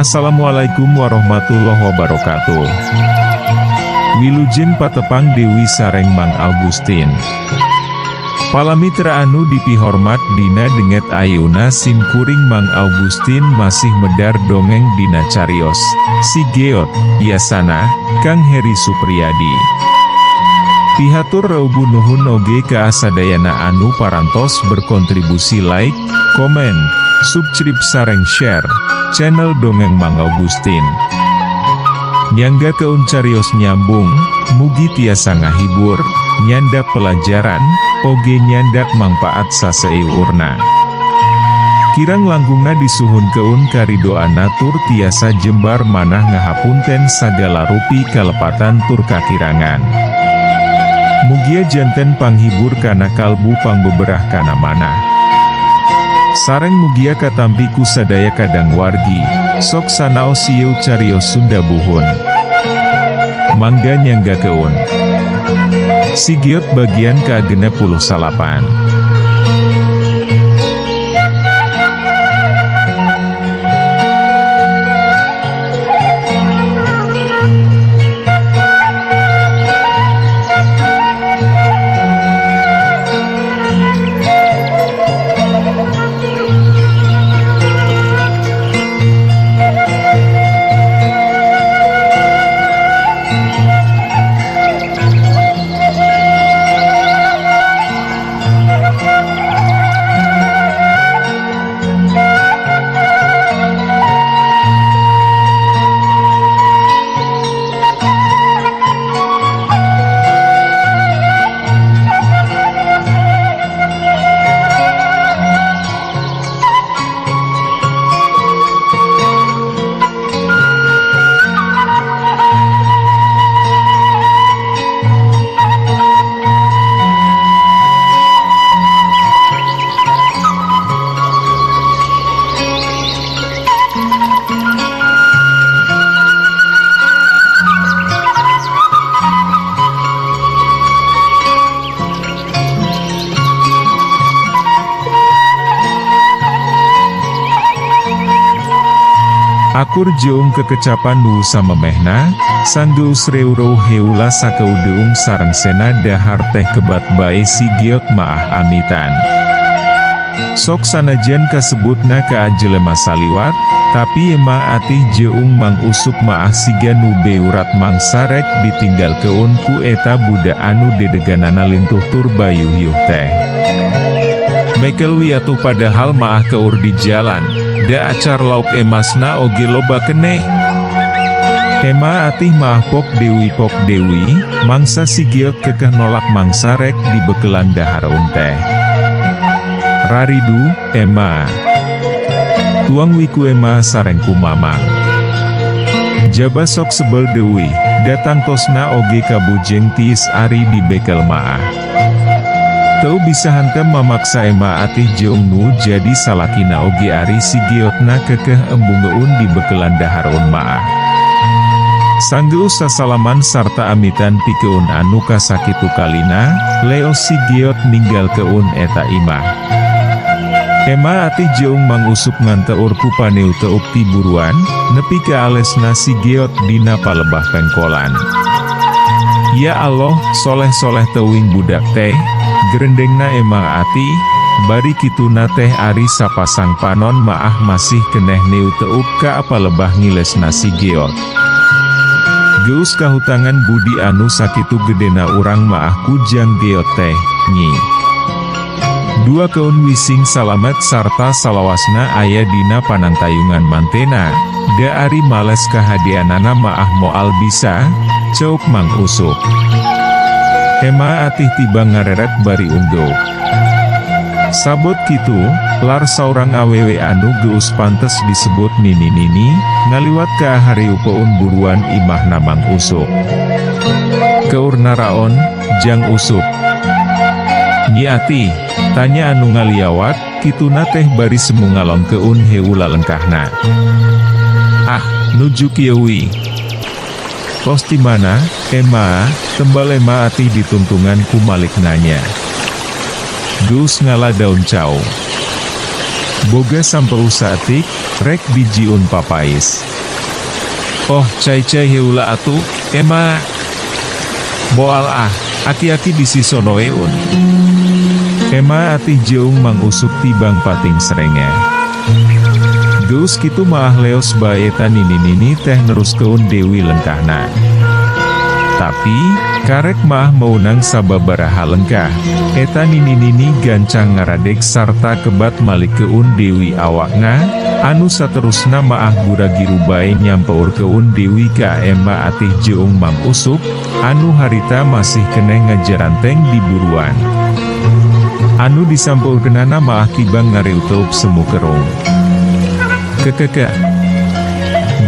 Assalamualaikum warahmatullahi wabarakatuh. Wilujeng patepang Dewi sareng Mang Augustin. Palamitra anu dipihormat, dina dinget ayeuna sim kuring Mang Augustin masih medar dongeng dina carios Si Geot, Yasana, Kang Heri Supriyadi. Pihatur reubu nuhun oge ka sadayana anu parantos berkontribusi like, komen, subscribe sareng share channel Dongeng Mang Augustin. Nyanggakeun carios nyambung, mugi tiasa ngahibur, nyandak pelajaran, oge nyandak mangpaat saseueurna. Kirang langkungna disuhunkeun karidoanna tur tiasa jembar manah ngahapunten sagala rupi kalepatan tur kakirangan. Mugia janten panghibur kana kalbu, pangbeberah kana manah. Sareng mugia katampi ku sadaya kadang wargi, sok sanaos ieu carios Sunda buhun. Mangga nyanggakeun. Si Geot bagian ka-69. Akur jeung kekecapan nu samemehna, sanggeus reureuh heula sakeudeung sareng sena dahar teh kebat bae si Geot maah amitan. Sok sanajan kasebutna ka jelema saliwat, tapi Ema Atih jeung Mang Usup maah siga nu beurat mangsa rek ditinggalkeun ku eta budak anu dedeganana lintuh tur bayuhyuh teh. Mekel wi atuh, padahal maah keur di jalan, da acar lauk emasna oge loba keneh. Ema Atih maah pok deui pok deui, mangsa si Geot kekeh nolak mangsa rek dibekelan dahareun teh. Raridu, Ema. Tuang wi ku Ema sareng ku Mamang. Jaba sok sebel deui, datang tosna oge kabujeng tiis ari di bekel maah. Teu bisa hantem mamaksa Ema Atih jeung nu jadi salakina oge ari si Geotna kekeh embungeun dibekelan dahareun maah. Sanggeus sasalaman sarta amitan pikeun anu kasakitu kalina, leos si Geot ninggalkeun eta imah. Ema Atih jeung Mang Usup nganteur ku paneuteuk ti buruan, nepi ka alesna si Geot dina palebah pengkolan. Ya Allah, soleh-soleh teuing budak teh, gerendengna Ema Atih, bari kituna teh ari sapasang panon maah masih keneh neuteuk ka palebah ngilesna si Geot. Geus kahutangan budi anu sakitu gedena urang maah ku Jang Geot teh, nyi. Duakeun we sing salamet sarta salawasna aya dina panangtayungan mantena, da ari males kahadeanana maah moal bisa, ceuk Mang Usup. Ema Atih tiba ngareret bari unggeuk. Sabot kitu, lar saurang awewe anu geus pantes disebut nini-nini, ngaliwat ka hareupeun buruan imahna Mang Usup. Keur naraon, Jang Usup? Nyi Atih, tanya anu ngaliawat, kituna teh bari semu ngalongkeun heula lengkahna. Ah, nuju kieu wi. Tos ti mana, Ema? Tembal Ema Atih dituntungan ku malik nanya. Geus ngala daun cau. Boga sampeu saeutik, rek dijiun papais. Oh, cai-cai heula atuh, Ema. Moal ah, aki-aki bisi sonoeun. Ema atih jeung Mang Usup tibang pating serenge. Geus kitu maah leos bae eta nini-nini teh neruskeun deui lengkahna. Tapi, karek maah meunang sababaraha lengkah, eta nini-nini gancang ngaradeg sarta kebat malikeun deui awakna, anu saterusna maah gura-giru bae nyampeurkeun deui ka Ema Atih jeung Mang Usup, anu harita masih keneh ngajaranteng di buruan. Anu disampeurkeunana maah tibang ngareuteup semu kerung. Kekeke.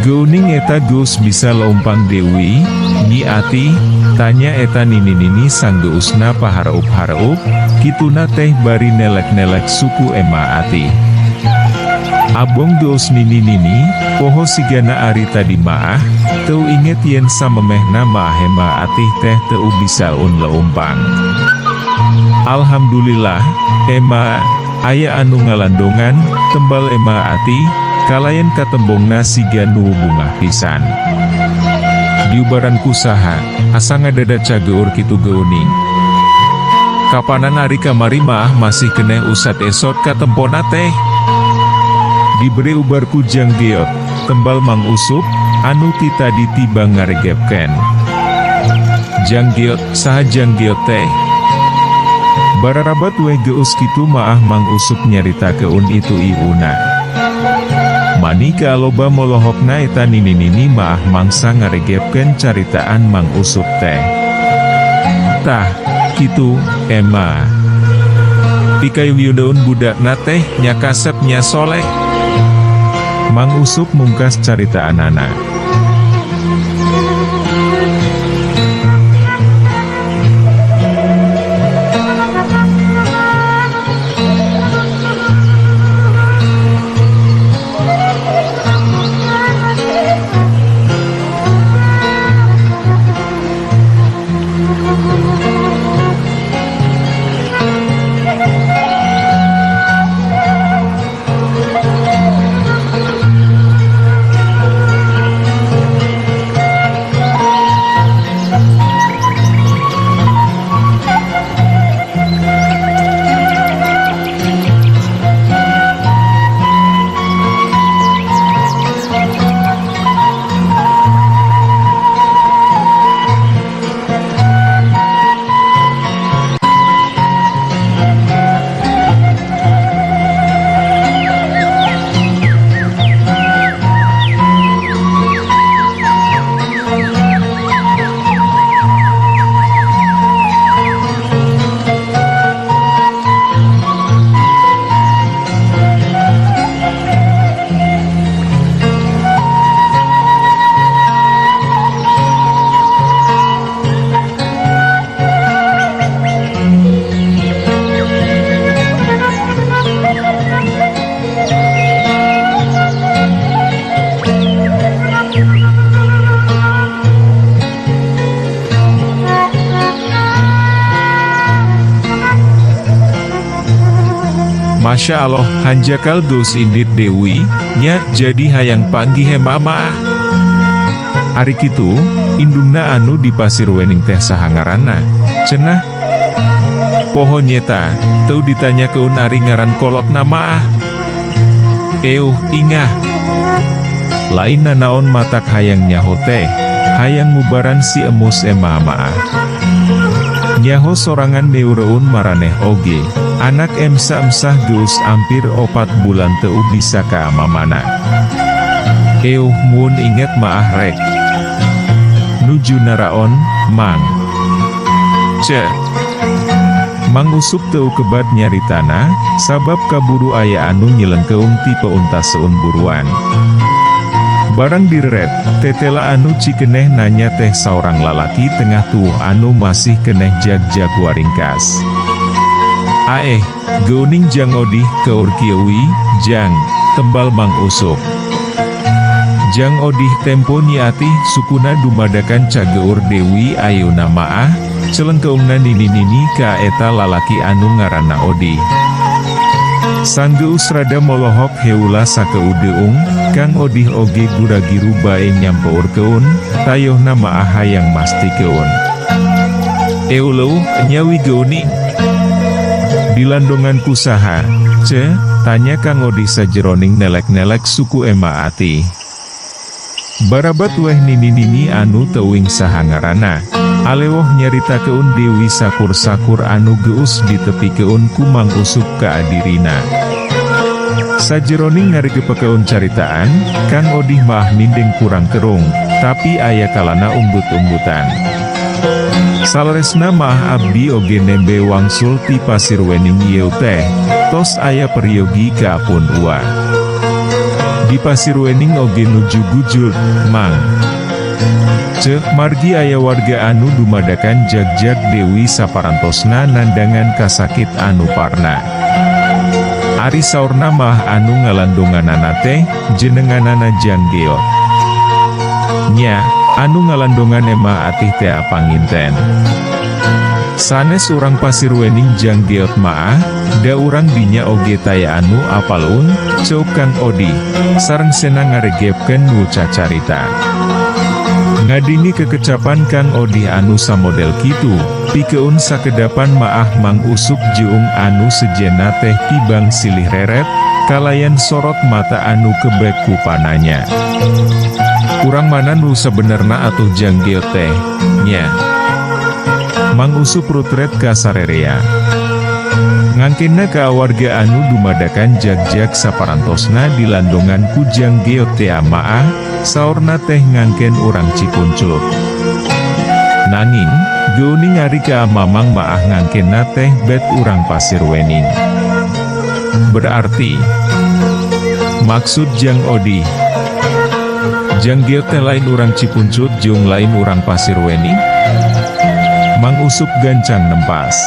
Geuning eta geus bisa leumpang deui, Nyi Atih, tanya eta nini-nini sanggeusna pahareup-hareup, kituna teh bari nelek-nelek suku Ema Atih. Abong geus nini-nini, poho sigana ari tadi maah, teu inget yen samemehna maah Ema Atih teh teu bisaeun leumpang. Alhamdulillah, Ema, aya anu ngalandongan, tembal Ema Atih, kalayan katembongna siga nu bungah pisan. Diubaran ku saha, asa ngadada cageur kitu geuning. Kapanan ari kamari maah masih keneh usat esot katempona teh. Dibere ubar ku Jang Geot, tembal Mang Usup, anu ti tadi tibang ngaregepkeun. Jang Geot, saha Jang Geot teh? Bararabat weh geus kitu maah Mang Usup nyaritakeun itu iuna. Mani kaaloba molohokna eta nini-nini maah mangsa ngaregepkeun caritaan Mang Usup teh. Tah, kitu, Ema. Pikayudeun budakna teh nya kasep nya soleh. Mang Usup mungkas caritaanana. Masya Allah, hanjakal geus indit deui, nya jadi hayang panggih Ema maah. Ari kitu, indungna anu di Pasir Wening teh saha ngaranna? Cenah. Poho nyeta, teu ditanyakeun ari ngaran kolotna maah. Euh, ingah. Lain nanaon matak hayang nyaho teh, hayang ngubaran si emus Ema maah. Nyaho sorangan neureun maraneh oge, anak emsa-emsah geus ampir 4 bulan teu bisa ka mamana. Euh mun inget maah rek. Nuju naraon, Mang. Ce. Mang Usup teu kebat nyaritana, sabab kaburu aya anu nyilengkeung ti peuntaseun buruan. Barang direret, tetela anu cikeneh nanya teh saurang lalaki tengah tuuh anu masih keneh jag-jag waringkas. Aeh, geuning Jang Odih keur kieu wi, Jang, tembal Mang Usup. Jang Odih tempo Nyi Atih sukuna dumadakan cageur deui ayeuna maah, celengkeungna nini-nini ka eta lalaki anu ngaranna Odih. Sanggeus rada molohok heula sakeudeung, Kang Odih oge gura-giru bae nyampeurkeun, tayohna maah hayang mastikeun. Euleuh, nyawi geuning. Dilandongan ku saha, ce? Tanya Kang Odih sajeroning nelek-nelek suku Ema Atih. Barabat weh nini-nini anu teuing saha ngaranna. Alewoh nyaritakeun Dewi Sakur-sakur anu geus ditepikeun ku Mang Usup ka adirina. Sajeroning ngaregepekeun caritaan, Kang Odih maah nindeng kurang kerung, tapi aya kalana umbut-umbutan. Saleresna maah abdi oge nembe wangsul ti Pasir Wening ieu teh, tos aya peryogi ka pun Uwa. Di Pasir Wening oge nuju gujud, Mang. Cek margi aya warga anu dumadakan jagjag Dewi saparantosna nandangan kasakit anu parna. Ari saurna mah anu ngalandonganana teh jenenganana Jang Geot. Nya, anu ngalandongan Ema Atih teh panginten. Sanes urang Pasir Wening Jang Geot maah, da urang dinya oge taya anu apaleun, ceuk Kang Odih, sareng sena ngaregepkeun nu cacarita. Ngadenge kekecapan Kang Odih anu samodel kitu, pikeun sakedapan maah Mang Usup jeung anu sejenna teh tibang silih reret, kalayan sorot mata anu kebek ku pananya. Urang mana nu sabenerna atuh Jang Geot teh, nya? Mang Usup rutret ka sarerea. Ngangkenna ka warga anu dumadakan jagjag saparantosna dilandongan ku Jang Geot tea maah, saurna teh ngangken urang Cipuncut. Nanging, geuning ari ka Mamang maah ngangkenna teh bet urang Pasir Wening. Berarti, maksud Jang Odih, Jang Geot teh lain urang Cipuncut jeung lain urang Pasir Wening? Mang Usup gancang nempas.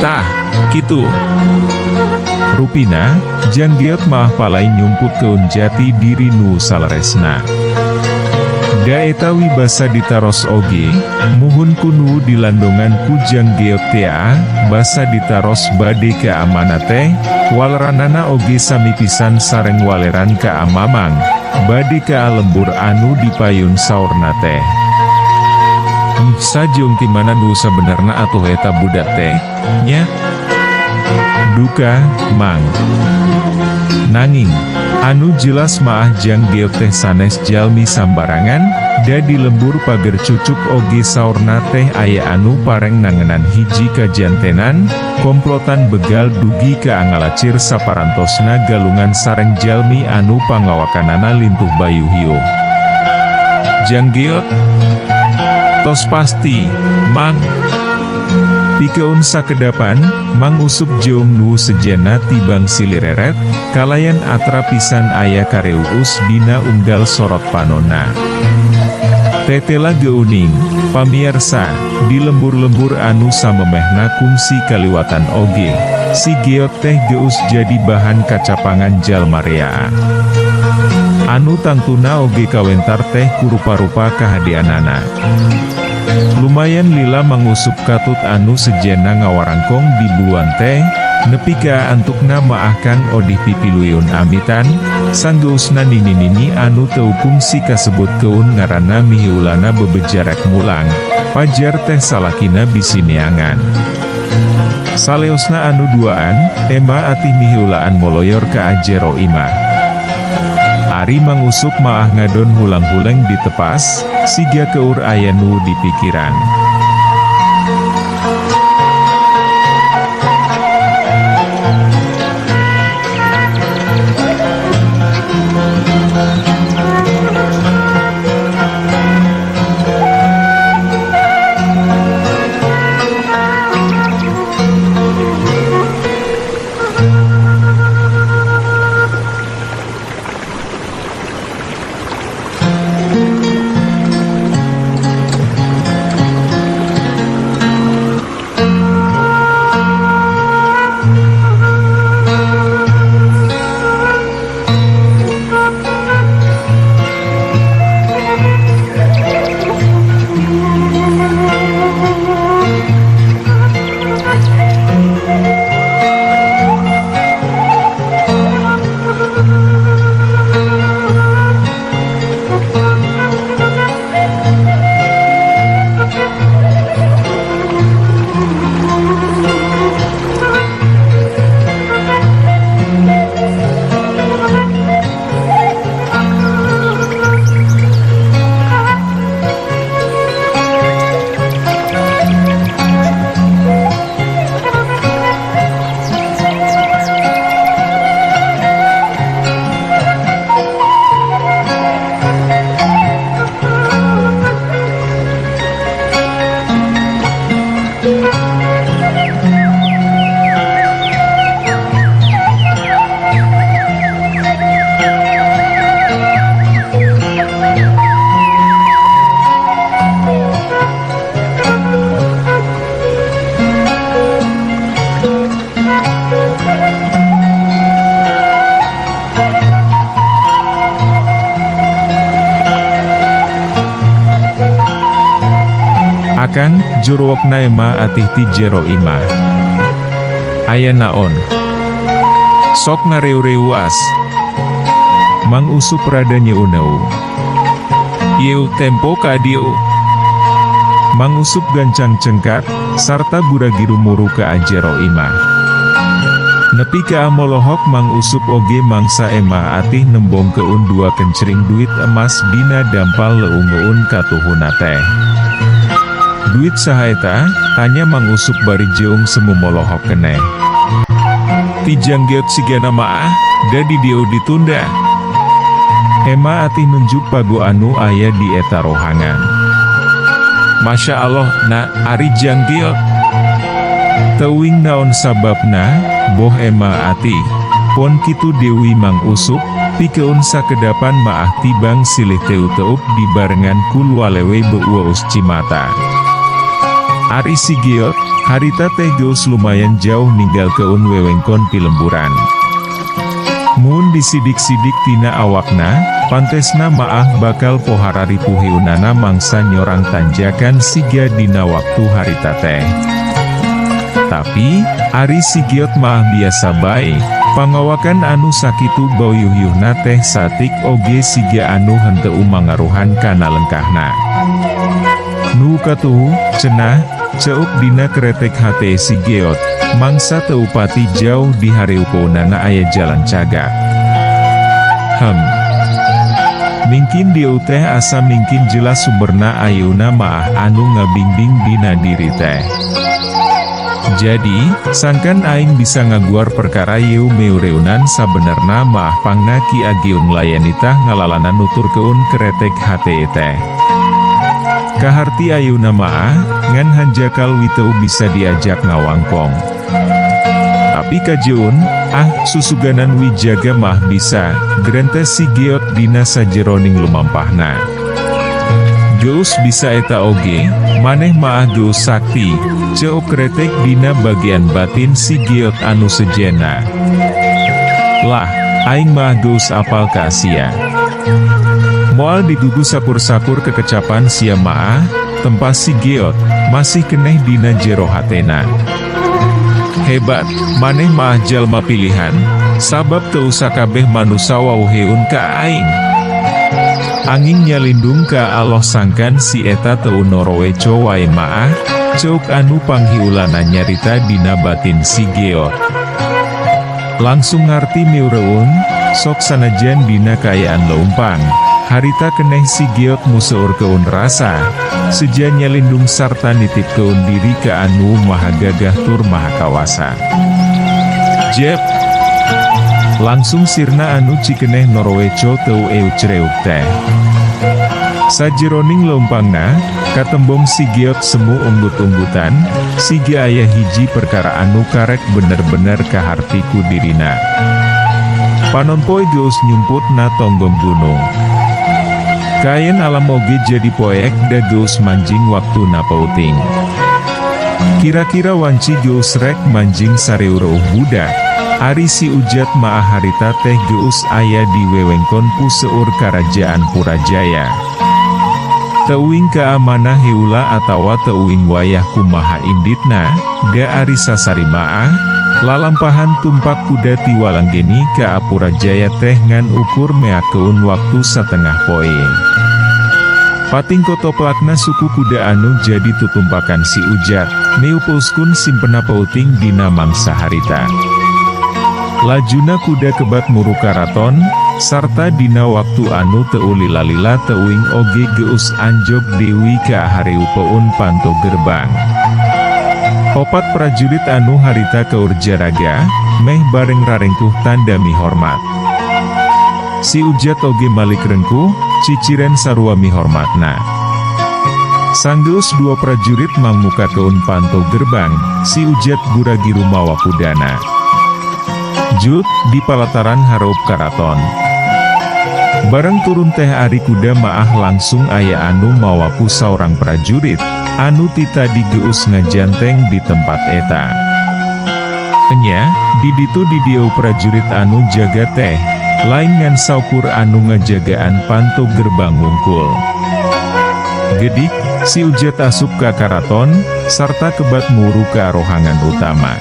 Tah, kitu. Rupina, Jang Geot mah palai nyumputkeun jati diri nu saleresna. Da eta wi basa ditaros oge, muhun ku nu dilandongan ku Jang Geot tea, basa ditaros bade ka amana teh, waleranana oge sami pisan sareng waleran ka Amamang, bade ka lembur anu dipayun saurna teh. Sajeung ti mana nu sabenerna atuh eta budak teh, nya? Duka, Mang. Nanging, anu jelas maah Jang Geot teh sanes jalmi sambarangan, da di lembur Pager Cucuk oge saurna teh aya anu pareng nangenan hiji kajantenan, komplotan begal dugi ka angalacir saparantosna galungan sareng jalmi anu pangawakanana lintuh bayu hiuh. Jang Geot? Tos pasti, Mang. Pikeun sakedapan, Mang Usup jeung nu sejenna tibang silireret, kalayan atra pisan aya kareuus dina unggal sorot panonna. Tetela geuning, pamiarsa, di lembur-lembur anu samemehna kungsi kaliwatan oge, si Geot teh geus jadi bahan kacapangan jalma rea. Anu tangtuna oge kawentar teh ku rupa-rupa kahadeanana. Lumayan lila Mang Usup katut anu sejenna ngawarangkong di buluan teh, nepi ka antukna maah Kang Odih pipilueun amitan, sanggeusna nini-nini anu teu kungsi kasebutkeun ngaranna mihiulana bebeja rek mulang, pajar teh salakina bisi neangan. Saleosna anu duaan, Ema Atih mihiulaan moloyor ka ajero imah. Ari Mang Usup maah ngadon hulang-huleng ditepas, siga keur aya nu dipikiran. Akang, jurwokna Ema Atih ti jero imah. Aya naon? Sok ngareu-reuas. Mang Usup rada nyeuneu. Yeuh tempo ka dieu. Mang Usup gancang cengkak, sarta buragiru muru ka ajero imah. Nepi ka molohok Mang Usup oge mangsa Ema Atih nembongkeun dua kencring duit emas dina dampal leungeun katuhuna teh. Duit saha eta? Tanya Mang Usup bari jeung semu molohok keneh. Ti Jang Geot sigana maah, da di dieu ditunda. Ema Atih nunjuk pago anu aya di eta rohangan. Masya Allah, na, ari Jang Geot. Teuing naon sababna, boh Ema Atih. Pon kitu deui Mang Usup, pikeun sakedapan maah tibang silih teu-teup dibarengan ku lualewe beueus cimata. Ari si Geot, harita teh geus lumayan jauh ninggalkeun wewengkon pilemburan. Mun disidik-sidik tina awakna, pantesna maah bakal pohara ripuheunana mangsa nyorang tanjakan siga dina waktu harita teh. Tapi, ari si Geot maah biasa bae, pangawakan anu sakitu bauyuh-yuhna teh satik oge siga anu henteu mangaruhan kana lengkahna. Nu katuhu, cenah, ceuk dina kretek hate si Geot, mangsa teu pati jauh di hareupeunana aya jalan cagak. Mingkin dieu teh asa mingkin jelas sumberna ayeuna maah anu ngabingbing dina diri teh. Jadi, sangkan aing bisa ngaguar perkara yeu meureunan sabenerna maah pangna Ki Ageung Layanitah ngalalana nuturkeun kretek hate teh. Kaharti ayeuna maah, ngan hanjakal wi teu bisa diajak ngawangkong. Tapi kajeun, ah, susuganan wi jaga mah bisa, grentes si Geot dina sajeroning lumampahna. Geus bisa eta oge, maneh maah geus sakti, ceuk kretek dina bagian batin si Geot anu sejenna. Lah, aing mah geus apal ka sia. Moal digugu sakur-sakur kekecapan sia maah, tempas si Geot, masih keneh dina jero hatena. Hebat, maneh maah jalma pilihan, sabab teu sakabeh manusa wawuheun ka aing. Anging nyalindung ka Allah sangkan si eta teu noroweco wae maah, ceuk anu panghiulana nyarita dina batin si Geot. Langsung ngarti miureun, sok sanajan dina kaayaan leumpang, harita keneh si Geot museurkeun rasa, seja nyalindung sarta nitipkeun diri ka anu maha gagah tur maha kawasa. Jep! Langsung sirna anu cikeneh noroweco teu eucreuk teh. Sajeroning leumpangna, katembong si Geot semu unggut-unggutan, siga aya hiji perkara anu karek bener-bener kaharti ku dirina. Panonpoe geus nyumput na tonggong gunung. Kaayaan alam oge jadi poek da geus manjing waktuna peuting. Kira-kira wanci geus rek manjing sareureuh budak, ari si Ujat maah harita teh geus aya di wewengkon puseur Karajaan Purajaya. Teuing kaamana heula atawa teuing wayah kumaha inditna, da ari sasari maah, lalampahan tumpak kuda ti Walanggeni ka Purajaya teh ngan ukur meakeun waktu satengah poe. Pating kotoplakna suku kuda anu jadi tutumpakan si Ujat, meupeuskun simpena peuting dina mangsa harita. Lajuna kuda kebat muru karaton, sarta dina waktu anu teu lila-lila teuing oge geus anjog deui ka hareupeun panto gerbang. Opat prajurit anu harita keur jaraga, meh bareng rarengkuh tanda mihormat. Si Ujat oge malik rengkuh, ciciren sarua mihormatna. Sanggeus dua prajurit mangmukakeun panto gerbang, si Ujat guragiru mawa kudana. Jut, di palataran hareup karaton. Bareng turun teh ari kuda maah langsung aya anu mawapu saurang prajurit, anu ti tadi geus ngajanteng di tempat eta. Enya, di ditu di dieu prajurit anu jaga teh, lain ngan saukur anu ngajagaan panto gerbang wungkul. Gedik, si Ujet asup ka karaton, sarta kebat muru ka rohangan utama.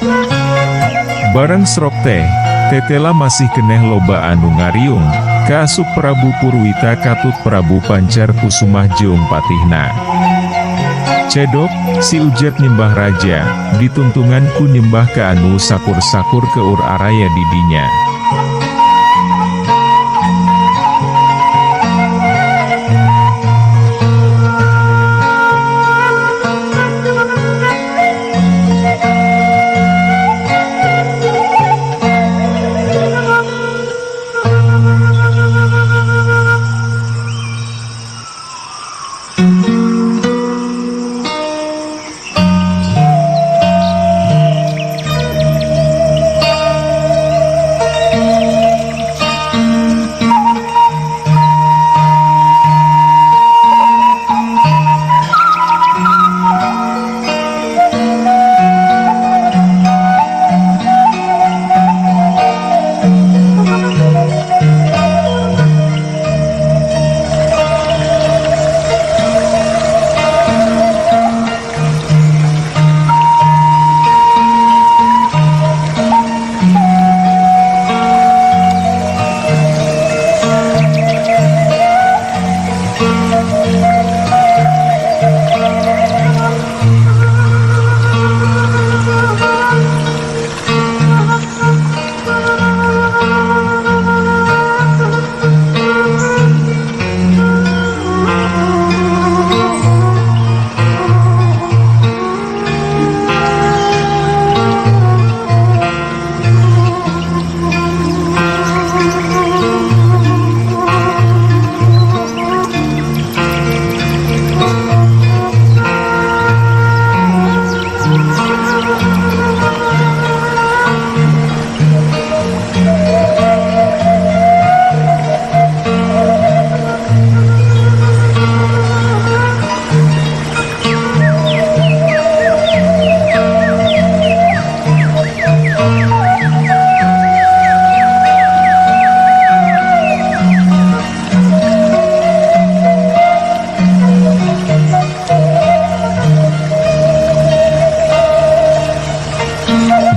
Bareng srok teh, tetela masih keneh loba anu ngariung, kaasup Prabu Purwita katut Prabu Pancar Kusumah jeung patihna. Cedok, si Ujet nyembah raja, dituntungan ku nyembah ka anu sakur-sakur keur araya di dinya.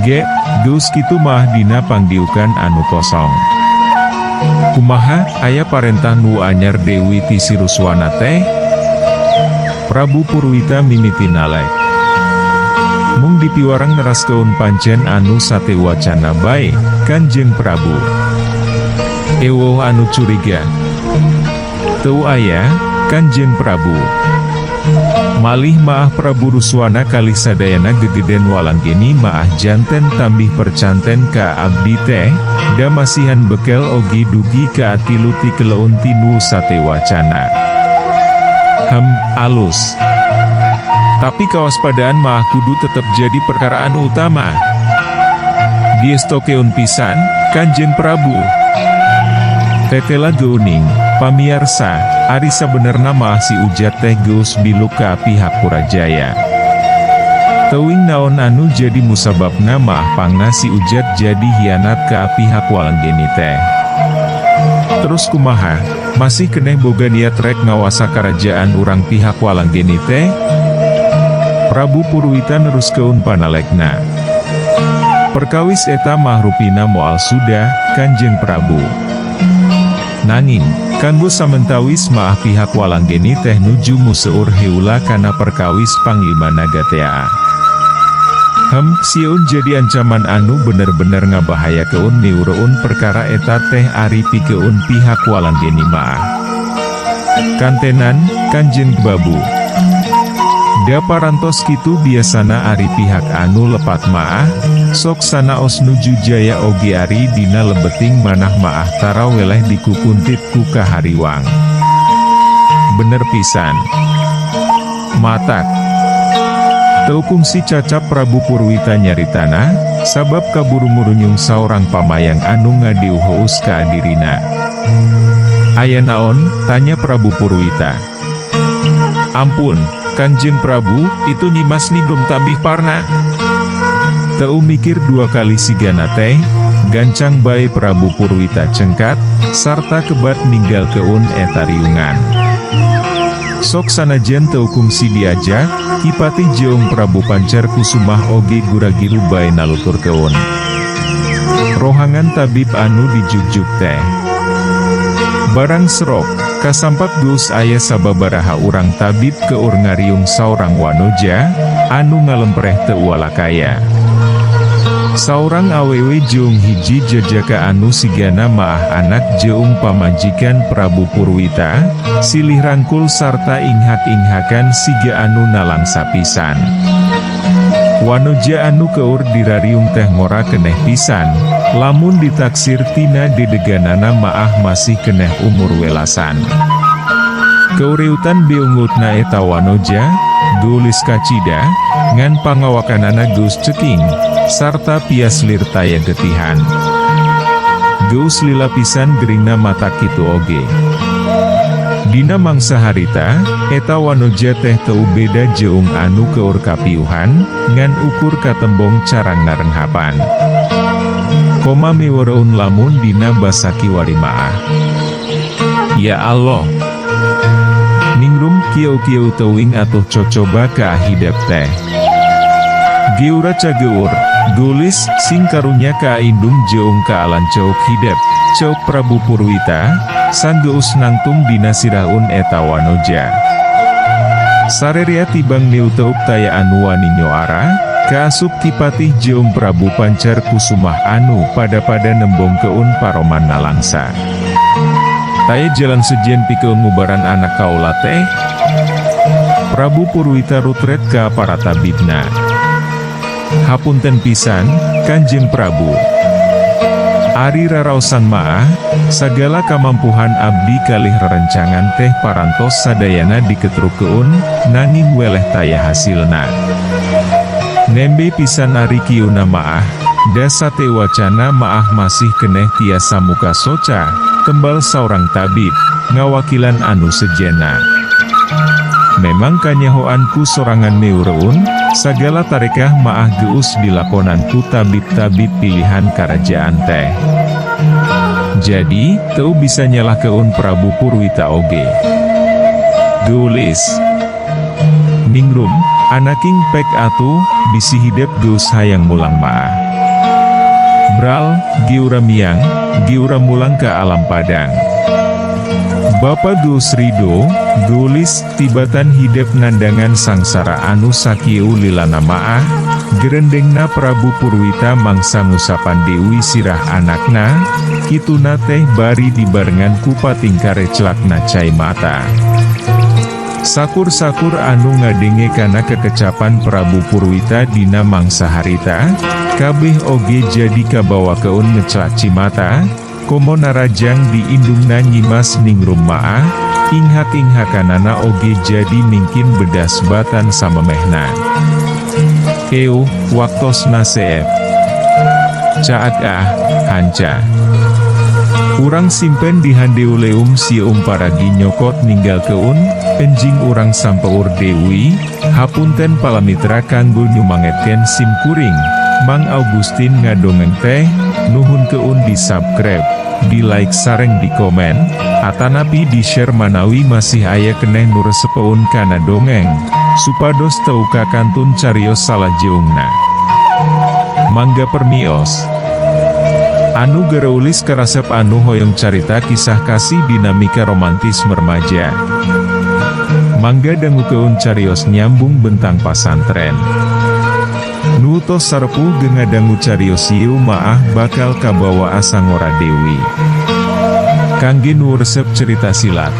Ge, geus kitu mah dina pangdiukan anu kosong. Kumaha, aya parentah nu anyar deui ti si Ruswana teh? Prabu Purwita mimiti nalek. Mung dipiwarang neraskeun pancen anu sate wacana bae, Kanjeng Prabu. Eweuh anu curiga. Teu aya, Kanjeng Prabu. Malih maah Prabu Ruswana kalih sadayana gegeden Walanggeni maah janten tambih percanten ka abdi teh, da masihan bekel ogi dugi ka tilu ti keleun ti nu sate wacana. Hem, alus. Tapi kawaspadaan maah kudu tetep jadi perkara anu utama. Diestokeun pisan, Kanjeng Prabu. Tetela geuning, pamiarsa, ari sabenerna maah si Ujat teh geus biluk ka pihak Purajaya. Teuing naon anu jadi musababna maah pangna si Ujat jadi hianat ka pihak Walanggeni teh. Terus kumaha, masih keneh boga niat rek ngawasa karajaan urang pihak Walanggeni teh? Prabu Purwita neruskeun panalekna. Perkawis eta mah rupina moal sudah, Kanjeng Prabu. Nanging, kanggo samentawis maah pihak Walanggeni teh nuju museur heula kana perkawis Panglima Naga tea. Hem, sieun jadi ancaman anu bener-bener ngabahayakeun miureun perkara eta teh ari pikeun pihak Walanggeni maah. Kantenan, Kanjeng Babu. Da parantos kitu biasana ari pihak anu lepat maah, sok sanaos nuju jaya oge ari dina lebeting manah maah tara weleh dikukuntit ku kahariwang. Bener pisan. Matak. Teu kungsi cacap Prabu Purwita nyaritana, sabab kaburu ngurunyung saurang pamayang anu ngadiuheus ka dirina. Aya naon? Tanya Prabu Purwita. Ampun, Kanjeng Prabu, itu Nyimas nigom tambih parna. Teu mikir dua kali sigana teh, gancang bae Prabu Purwita cengkat, sarta kebat ninggalkeun eta riungan. Sok sanajan teu kungsi diajak, Ki Patih jeung Prabu Pancar Kusumah oge gura-giru bae naluturkeun. Rohangan tabib anu dijugjug teh. Barang serok, kasampak geus aya sababaraha urang tabib keur ngariung saurang wanoja, anu ngalempreh teu uwalakaya. Saurang awewe jeung hiji jajaka anu sigana maah anak jeung pamajikan Prabu Purwita, silih rangkul sarta inghak-inghakan siga anu nalangsa pisan. Wanoja anu keur dirariung teh ngora keneh pisan, lamun ditaksir tina dedeganana maah masih keneh umur welasan. Keureutan beungutna eta wanoja, geulis kacida, ngan pangawakanana geus ceking, sarta piaslir taya getihan. Geus lila pisan geringna matak kitu oge. Dina mangsa harita, eta wanoja teh teu beda jeung anu keur kapiuhan, ngan ukur katembong carang narenghapan. Koma miwereun lamun dina basa kiwari maah. Ya Allah! Ningrum kieu-kieu teuing atuh cocoba ka hidep teh. Geura cageur, geulis, sing karunya ka indung jeung ka alanceuk hidep, ceuk Prabu Purwita, sanggeus nangtung dina siraheun eta wanoja. Sarerea tibang niuteup taya anu wani nyoara, kaasup Ki Patih jeung Prabu Pancar Kusumah anu pada-pada nembongkeun paroman nalangsa. Taya jalan sejen pikeun ngubaran anak kaula teh? Prabu Purwita rutret ka para tabibna. Hapunten pisan, Kanjeng Prabu. Ari raraosan maah, sagala kamampuhan abdi kalih rerencangan teh parantos sadayana diketrukeun, nanging weleh taya hasilna. Nembe pisan ari kieuna maah, da satewacana maah masih keneh tiasa muka soca, tembal saurang tabib, ngawakilan anu sejenna. Memang kanyahoan ku sorangan meureun, sagala tarekah maah geus dilakonan ku tabib-tabib pilihan karajaan teh. Jadi, teu bisa nyalahkeun Prabu Purwita oge. Geulis. Ningrum, anaking pek atuh, bisi hidep geus hayang mulang maah. Bral, geura miang, geura mulang ka alam padang. Bapa geus ridho, geulis, tibatan hidep nandangan sangsara anu sakieu lilana maah, gerendengna Prabu Purwita mangsa ngusapan deui sirah anakna, kituna teh bari dibarengan ku patingkare celakna cai mata. Sakur-sakur anu ngadenge kana kekecapan Prabu Purwita dina mangsa harita, kabeh oge jadi kabawakeun ngeclak cimata, komo narajang di indungna Nyimas Ningrum maah, inghak-inghakanana oge jadi mingkin bedas batan samemehna. Euh, waktosna seep. Caag ah, hanca. Urang simpen di handeuleum sieum paragi nyokot ninggalkeun, enjing urang sampeur deui, hapunten palamitra kanggo nyumangetkeun sim kuring, Mang Augustin ngadongeng teh, nuhunkeun di subscribe, di like sareng di komen, atanapi di share manawi masih aya keneh nu resepeun kana dongeng, supados teu kakantun carios salajeungna. Mangga permios. Anu gareulis karasep anu hoyong carita kisah kasih dinamika romantis remaja. Mangga dangukeun carios nyambung bentang pasantren. Nu tos sarepuh ngadangu carios ieu maah bakal kabawa asa ngora deui. Kangge nu resep cerita silat.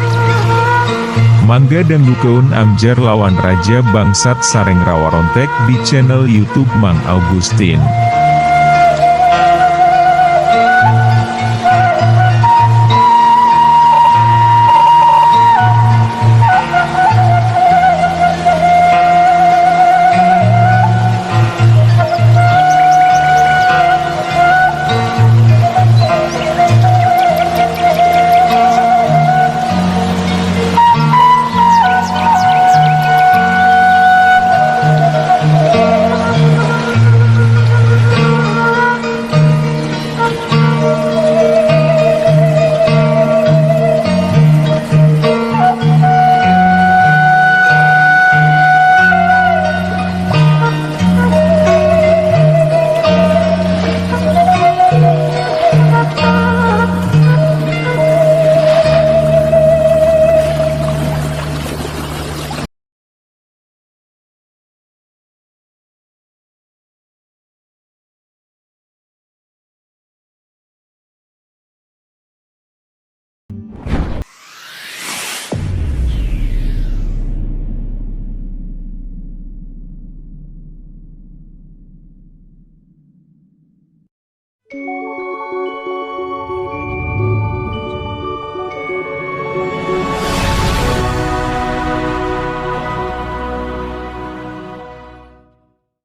Mangga dangukeun Amjar lawan Raja Bangsat sareng Rawarontek di channel YouTube Mang Augustin.